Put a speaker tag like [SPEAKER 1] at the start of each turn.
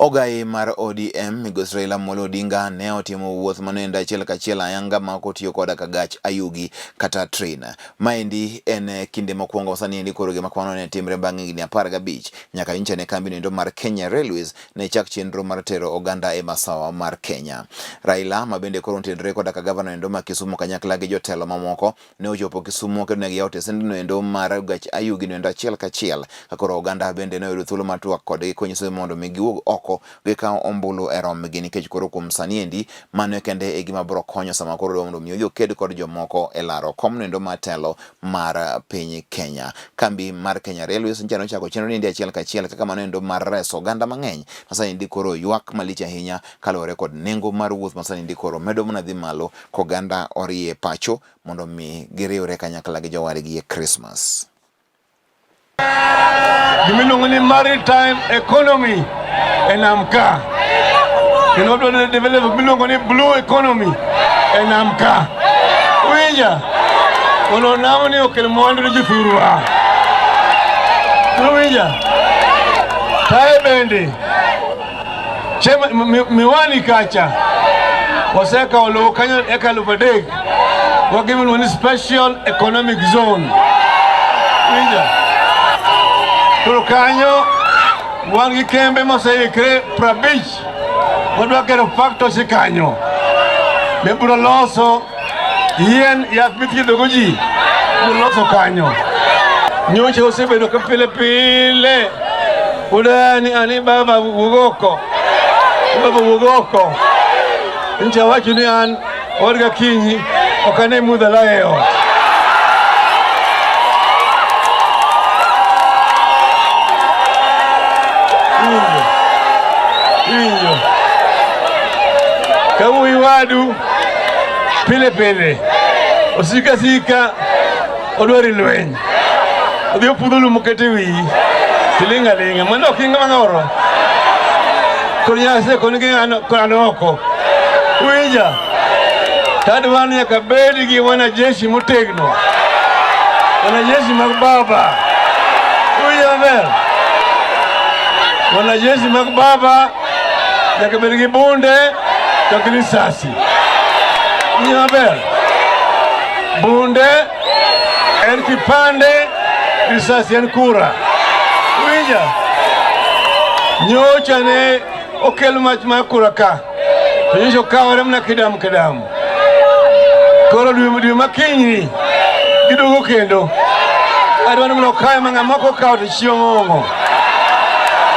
[SPEAKER 1] Ogai mar ODM Migosi Raila Amolo Odinga ne otimo wuoth manoendo achiel kachiel ayanga ma ok otiyo koda ka gach ayugi kata train. Maendi en kinde mokwongo sani endi koro gima kamano ne timre bang' higni 15 nyaka nyocha ne kambi noendo mar Kenya Railways ne chak chenro mar tero oganda e masawa mar Kenya. Raila ma bende koro otenore koda ka gavana noendo ma Kisumu kanyakla gi jotelo mamoko ne ochopo Kisumu kendo ne giyawo tesendno endo mar gach ayugi no endo achiel kachiel ka koro oganda bende ne oyudo thuolo mar twak kodgi konyiso mondo mi giwuog oko gikaw ombulu e romgi nikech koro kuom sani endi mano kende e gima biro konyo sama koro dwa mondo mi odhi oked kod jomoko e laro komno endo mar telo mar piny Kenya. Kambi mar Kenya Railways nyicha nochako chenro ni endi achiel kachiel kaka mano endo mar reso oganda mang'eny ma sani endi koro ywak malich ahinya kaluwore kod nengo mar wuoth ma sani endi koro medo mana dhi malo koganda orie pacho mondo mi giriwre kanyakla gi jowadgi e Christmas.
[SPEAKER 2] Gimiluongo ni maritime economy e nam ka kendo wadwa develop gimiluongo ni blue economy e nam ka. Winja mondo namni okel mwandu ne jothurwa. Winja kae bende Chema, miwani kacha wasekawo lowo kanyo eka 3000 wagimiluongo ni special economic zone. Winja? Koro kanyo wan gi kembe moseikre 50 wadwa gero factories kanyo mibiro loso yien yath mithiedhogo ji ibiro loso kanyo. Nyocha osebedo ka pile pile udani ani baba wuog oko, baba wuog oko. Nyocha awacho ni an odga kinyi ok ane mudho la e ot. Iwinjo? Iwinjo? Kawuoyi wadu pile pile osika sika odwari lweny odhi opudho lum oketo e wiyi tiling' aling'a mano ok in ng'ama ng'oro koro nyasaye koni gi an an oko winja tadwa ni nyaka bed gi wanajeshi motegno wanajeshi mag baba winja maber wanajeshi mag baba nyaka bed gi bunde to gi risasi winja maber bunde en kipande, risasi en kura. Winja? Nyocha ne okel mach mar kura ka, to nyocha okawore mana kidam kidam. Koro dwe ma kinyni giduogo kendo. Adwa ni mondo okawe ma ng'ama ok okawo to chiemo ong'o.